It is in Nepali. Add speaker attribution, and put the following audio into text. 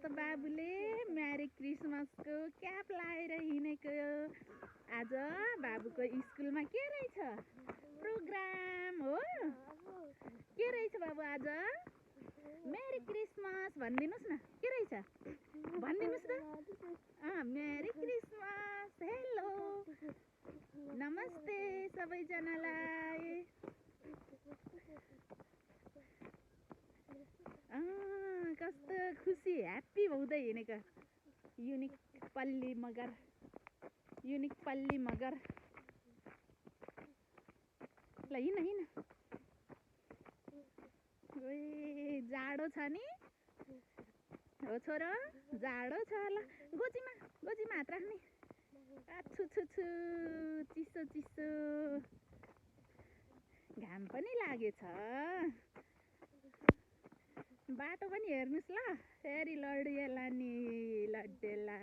Speaker 1: बाबुले मेरी क्रिसमसको क्याप लाएर हिँडेको। आज बाबुको स्कुलमा के रहेछ? प्रोग्राम हो। के रहेछ बाबु आज? मेरी क्रिसमस भनिदिनुहोस् न, के रहेछ भनिदिनुहोस् त। मेरी क्रिसमस। हेलो, नमस्ते सबैजनालाई। कस्तो खुसी ह्याप्पी हुँदै हिँडेको युनिक पल्ली मगर। ल हिँड हिँड। ओए जाडो छ नि हो छोरो, जाडो छ। ल गोजीमा हात राख्ने। छु चिसो घाम पनि लागेछ। बाटो पनि हेर्नुहोस् ल, फेरि लडिएला नि लड्डेला।